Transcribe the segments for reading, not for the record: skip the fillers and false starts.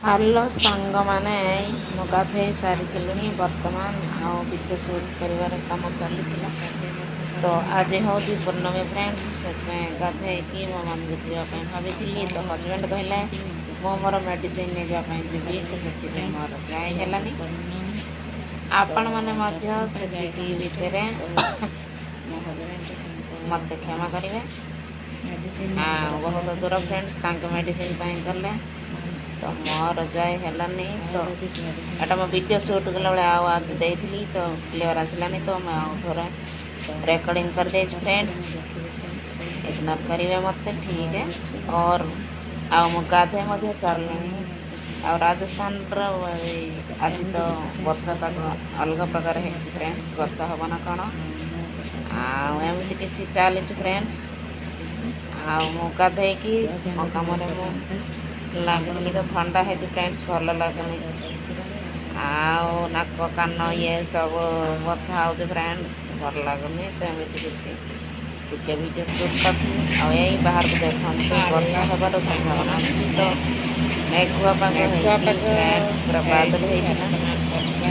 Hello ସାଙ୍ଗମାନେ, ମୁଁ ଗାଧେଇ ସାରିଥିଲିଣି ବର୍ତ୍ତମାନ। ଆଉ ଭିଡ଼ିଓ ସୁଟ୍ କରିବାର କାମ ଚାଲିଥିଲା। ତ ଆଜି ହେଉଛି ପୂର୍ଣ୍ଣମୀ ଫ୍ରେଣ୍ଡସ୍, ସେଥିପାଇଁ ଗାଧେଇକି ମୋ ମନ୍ଦିର ଯିବା ପାଇଁ ଭାବିଥିଲି। ତ ହଜବେଣ୍ଡ କହିଲେ, ମୁଁ ମୋର ମେଡ଼ିସିନ ନେଇଯିବା ପାଇଁ ଯିବି। ତ ସେଥିପାଇଁ ମୋର ଯାଇ ହେଲାନି। ଆପଣମାନେ ମଧ୍ୟ ସେତିକି ଭିତରେ ମୋତେ କ୍ଷମା କରିବେ। ଆଉ ବହୁତ ଦୂର ଫ୍ରେଣ୍ଡସ୍, ତାଙ୍କ ମେଡ଼ିସିନ ପାଇଁ ଗଲେ, ତ ମୋର ଯାଇ ହେଲାନି। ତ ଏଇଟା ମୁଁ ଭିଡ଼ିଓ ସୁଟ୍ କଲାବେଳେ ଆଉ ଆଜି ଦେଇଥିଲି, ତ କ୍ଲିଅର୍ ଆସିଲାନି। ତ ମୁଁ ଆଉ ଥରେ ରେକର୍ଡ଼ିଂ କରିଦେଇଛି ଫ୍ରେଣ୍ଡସ୍, ଇଗ୍ନୋର କରିବେ ମୋତେ, ଠିକ୍। ଅର୍ ଆଉ ମୁଁ ଗାଧୋଇ ମଧ୍ୟ ସାରିଲିଣି। ଆଉ ରାଜସ୍ଥାନର ଆଜି ତ ବର୍ଷା ପାଗ ଅଲଗା ପ୍ରକାର ହେଇଛି ଫ୍ରେଣ୍ଡସ୍, ବର୍ଷା ହେବ ନା କ'ଣ? ଆଉ ଏମିତି କିଛି ଚାଲିଛି ଫ୍ରେଣ୍ଡସ୍। ଆଉ ମୁଁ ଗାଧେଇକି ମୋ କାମରେ ମୁଁ ଲାଗିଥିଲି। ତ ଥଣ୍ଡା ହେଇଛି ଫ୍ରେଣ୍ଡସ୍, ଭଲ ଲାଗୁନି। ଆଉ ନାକ, କାନ ଇଏ ସବୁ ବଥା ହେଉଛି ଫ୍ରେଣ୍ଡସ୍, ଭଲ ଲାଗୁନି। ତ ଏମିତି କିଛି ଟିକେ ଭିଡ଼ିଓ ସୁଟ୍ କରିଥିଲି। ଆଉ ଏଇ ବାହାରକୁ ଦେଖନ୍ତୁ, ବର୍ଷା ହେବାର ସମ୍ଭାବନା ଅଛି। ତ ମେଘୁଆ ପାଗ ହେଇକି ଫ୍ରେଣ୍ଡସ୍, ପୁରା ବାଦଲ ହେଇଥିଲା।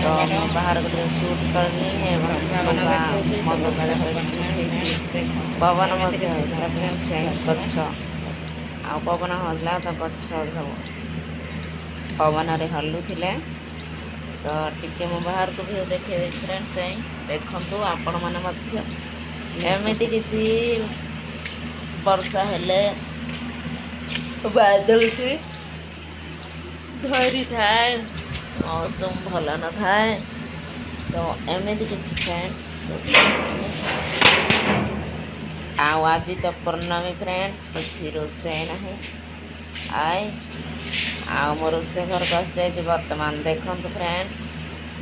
ତ ମୁଁ ବାହାରକୁ ଟିକେ ସୁଟ୍ କରିଲି ଏବଂ ଲୁଗା, ମୋ ଲୁଗା ଯାକ ସୁଟ୍ ହେଇଥିଲି। ପବନ ମଧ୍ୟ ହେଉଥିଲା ଫ୍ରେଣ୍ଡସ୍, ସେ ଗଛ ଆଉ ପବନ ହେଉଥିଲା, ତ ଗଛ ସବୁ ପବନରେ ହଲୁଥିଲେ। ତ ଟିକେ ମୁଁ ବାହାରକୁ ଭିଉ ଦେଖେଇ ଦେଇଛି ଫ୍ରେଣ୍ଡସ୍, ସେଇ ଦେଖନ୍ତୁ ଆପଣମାନେ ମଧ୍ୟ। ଏମିତି କିଛି ବର୍ଷା ହେଲେ ବାଦଲ ସେ ଧରିଥାଏ, ମୌସମ ଭଲ ନଥାଏ। ତ ଏମିତି କିଛି ଫ୍ରେଣ୍ଡସ୍। ଆଉ ଆଜି ତ ପୂର୍ଣ୍ଣମୀ ଫ୍ରେଣ୍ଡସ୍, କିଛି ରୋଷେଇ ନାହିଁ। ଆଏ ଆଉ ମୋ ରୋଷେଇ ଘରକୁ ଆସିଯାଇଛି ବର୍ତ୍ତମାନ। ଦେଖନ୍ତୁ ଫ୍ରେଣ୍ଡସ୍,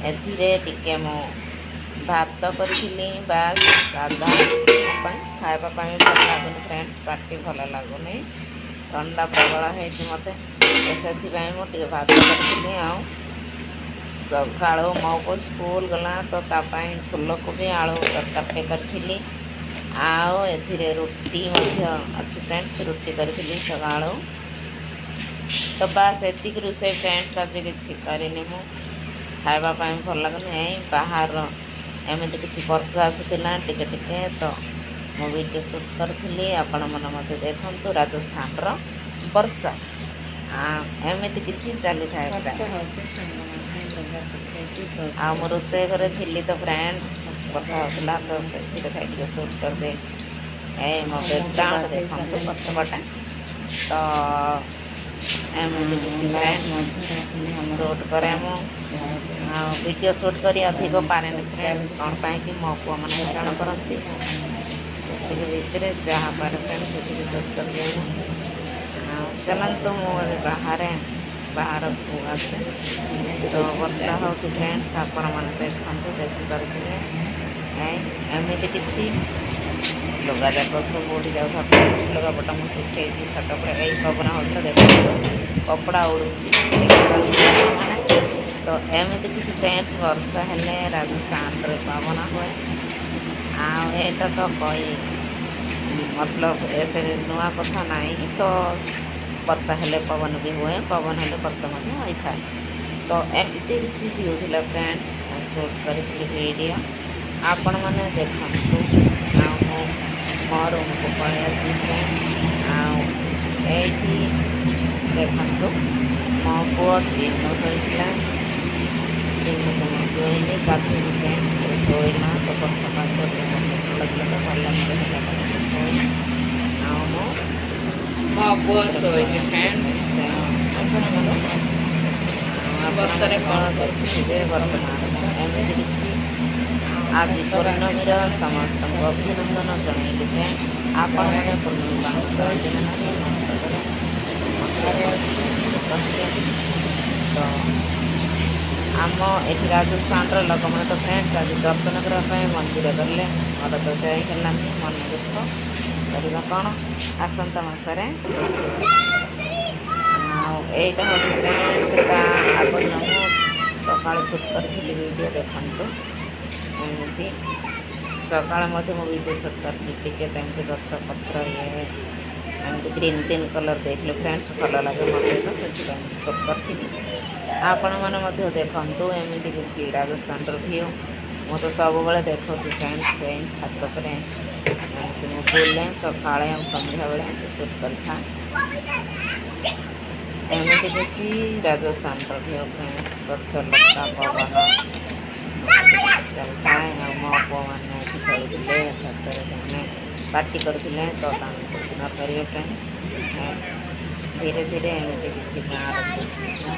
ଏଥିରେ ଟିକେ ମୁଁ ଭାତ କରିଥିଲି, ବାସ୍, ସାଧା ପାଇଁ। ଖାଇବା ପାଇଁ ଭଲ ଲାଗୁନି ଫ୍ରେଣ୍ଡସ୍, ପାଟି ଭଲ ଲାଗୁନି, ଥଣ୍ଡା ପ୍ରବଳ ହେଇଛି ମୋତେ। ତ ସେଥିପାଇଁ ମୁଁ ଟିକେ ଭାତ କରିଥିଲି। ଆଉ ସକାଳୁ ମୋ ପୁଅ ସ୍କୁଲ ଗଲା, ତ ତା ପାଇଁ ଫୁଲକୋବି ଆଳୁ ତରକାରୀଟେ କରିଥିଲି। ଆଉ ଏଥିରେ ରୁଟି ମଧ୍ୟ ଅଛି ଫ୍ରେଣ୍ଡସ୍, ରୁଟି କରିଥିଲି ସକାଳୁ। ତ ବାସ୍, ଏତିକି ରୋଷେଇ ଫ୍ରେଣ୍ଡସ୍, ଆଜି କିଛି କରିନି ମୁଁ। ଖାଇବା ପାଇଁ ଭଲ ଲାଗୁନି। ଏଇ ବାହାର ଏମିତି କିଛି ବର୍ଷା ଆସୁଥିଲା ଟିକେ ଟିକେ, ତ ମୁଁ ଭିଡ଼ିଓ ସୁଟ୍ କରିଥିଲି। ଆପଣମାନେ ମଧ୍ୟ ଦେଖନ୍ତୁ ରାଜସ୍ଥାନର ବର୍ଷା ଏମିତି କିଛି ଚାଲିଥାଏ। ବର୍ଷା ହେଉଛି ସାଙ୍ଗମାନେ, ଲୁଗା ଶୁଖେଇଛି ତ। ଆଉ ମୁଁ ରୋଷେଇ ଘରେ ଥିଲି ତ ଫ୍ରେଣ୍ଡସ୍, ବର୍ଷା ହେଉଥିଲା, ତ ସେଥିରେ ଥାଇ ଟିକେ ସୁଟ୍ କରିଦେଇଛି। ଏଇ ମୋ ବ୍ୟାକଗ୍ରାଉଣ୍ଡ ଦେଖନ୍ତୁ ପଛପଟେ। ତ ଏମିତି କିଛି ଫ୍ରେଣ୍ଡସ୍ ସୁଟ୍ କରେ ମୁଁ। ଆଉ ଭିଡ଼ିଓ ସୁଟ୍ କରି ଅଧିକ ପାରେନି ଫ୍ରେଣ୍ଡସ୍, କ'ଣ ପାଇଁ କି ମୋ ପୁଅମାନେ ହଇରାଣ କରନ୍ତି। ସେତିକି ଭିତରେ ଯାହା ପାରେ ଫ୍ରେଣ୍ଡ, ସେତିକି ସୁଟ୍ କରିଦିଏ ମୁଁ। ଆଉ ଚାଲନ୍ତୁ, ମୁଁ ଏବେ ବାହାରେ ବାହାରକୁ ଆସେ। ତ ବର୍ଷା ହେଉଛି ଫ୍ରେଣ୍ଡସ୍, ଆପଣମାନେ ଦେଖନ୍ତୁ, ଦେଖିପାରୁଥିବେ। ଏଇ ଏମିତି କିଛି ଲୁଗା ଯାକ ସବୁ ଉଡ଼ି ଯାଉଥିବା ଫ୍ରେଣ୍ଡସ୍। ଲୁଗାପଟା ମୁଁ ଶୁଖେଇଛି ଛାତ ଉପରେ। ଏଇ ପବନ ହେଉଥିଲା, ଦେଖନ୍ତୁ, କପଡ଼ା ଉଡ଼ୁଛି, ଦେଖିପାରୁଥିବେ ଆପଣମାନେ। ତ ଏମିତି କିଛି ଫ୍ରେଣ୍ଡସ୍, ବର୍ଷା ହେଲେ ରାଜସ୍ଥାନରେ ପବନ ହୁଏ। ଆଉ ଏଇଟା ତ କହି ମତଲବ ଏସେ ନୂଆ କଥା ନାହିଁ। ତ ବର୍ଷା ହେଲେ ପବନ ବି ହୁଏ, ପବନ ହେଲେ ବର୍ଷା ମଧ୍ୟ ହୋଇଥାଏ। ତ ଏମିତି କିଛି ଭିଉ ଥିଲା ଫ୍ରେଣ୍ଡସ୍, ମୁଁ ସୁଟ୍ କରିଥିଲି ଭିଡ଼ିଓ, ଆପଣମାନେ ଦେଖନ୍ତୁ। ଆଉ ମୁଁ ମୋ ରୁମ୍କୁ ପଳେଇ ଆସିଲି ଫ୍ରେଣ୍ଡସ୍। ଆଉ ଏଇଠି ଦେଖନ୍ତୁ, ମୋ ପୁଅ ଚିନୁ ଶୋଇଥିଲା। ଚିନୁକୁ ମୁଁ ଶୋଇଲି, ଗାଧେଇଲି ଫ୍ରେଣ୍ଡସ୍। ସେ ଶୋଇଲା। ତ ବର୍ଷା ପାଗ ଟିକେ ମୌସମ ଭଲ ଥିଲା, ତ ଭଲ ନିଦ ହେଲା, ତ ସେ ଶୋଇଲା। ଆଉ ମୁଁ ମୋ ପୁଅ ଶୋଇଛି ଫ୍ରେଣ୍ଡସ୍। ଆପଣମାନେ ବର୍ଷାରେ ଆପଣମାନେ କ'ଣ ଦେଖୁଥିବେ ବର୍ତ୍ତମାନ। ମୁଁ ଏମିତି କିଛି ଆଜି ପୂର୍ଣ୍ଣମୀର ସମସ୍ତଙ୍କୁ ଅଭିନନ୍ଦନ ଜଣାଇଲି ଫ୍ରେଣ୍ଡସ୍। ଆପଣମାନେ ପୂର୍ଣ୍ଣମୀ ପାଳନ କରନ୍ତି ନା ନାହିଁ ମାସକରେ, ମୋତେ କମେଣ୍ଟ କହିବେ। ତ ଆମ ଏଠି ରାଜସ୍ଥାନର ଲୋକମାନେ ତ ଫ୍ରେଣ୍ଡସ୍ ଆଜି ଦର୍ଶନ କରିବା ପାଇଁ ମନ୍ଦିର ଗଲେ। ମୋର ତ ଯାଇ ହେଲାନି, ମନ ଦୁଃଖ। କରିବା କ'ଣ, ଆସନ୍ତା ମାସରେ ଦେଖିବା। ଆଉ ଏଇଟା ହେଉଛି ଫ୍ରେଣ୍ଡ, ତା ଆଗ ଦିନ ମୁଁ ସକାଳେ ସୁଟ୍ କରିଥିଲି ଭିଡ଼ିଓ। ଦେଖନ୍ତୁ, ଏମିତି ସକାଳେ ମଧ୍ୟ ମୁଁ ଭିଡ଼ିଓ ସୁଟ୍ କରିଥିଲି ଟିକେ। ତ ଏମିତି ଗଛ ପତ୍ର ଇଏ ଏମିତି ଗ୍ରୀନ୍ ଗ୍ରୀନ୍ କଲର୍ ଦେଇଥିଲେ ଫ୍ରେଣ୍ଡସ୍, ଭଲ ଲାଗେ ମୋତେ, ତ ସେଥିପାଇଁ ମୁଁ ସୁଟ୍ କରିଥିଲି। ଆପଣମାନେ ମଧ୍ୟ ଦେଖନ୍ତୁ ଏମିତି କିଛି ରାଜସ୍ଥାନର ଭିଉ। ମୁଁ ତ ସବୁବେଳେ ଦେଖୁଛି ଫ୍ରେଣ୍ଡସ୍, ସେଇ ଛାତ ଉପରେ ଏମିତି ମୁଁ ବୁଲେ ସକାଳେ ଆଉ ସନ୍ଧ୍ୟାବେଳେ, ଏମିତି ସୁଟ୍ କରିଥାଏ। ଏମିତି କିଛି ରାଜସ୍ଥାନର ଭିଉ ଫ୍ରେଣ୍ଡସ୍, ଗଛ ଲତା, ପବନ, ଏମିତି କିଛି ଚାଲିଥାଏ। ଆଉ ମୋ ପୁଅମାନେ ଏଠି ଖେଳୁଥିଲେ ଛାତରେ, ସେମାନେ ପାଟି କରୁଥିଲେ, ତ ତାଙ୍କୁ ଇଗ୍ନୋର କରିବେ ଫ୍ରେଣ୍ଡସ୍। ଧୀରେ ଧୀରେ ଏମିତି କିଛି ଗାଁର ଦୃଶ୍ୟ।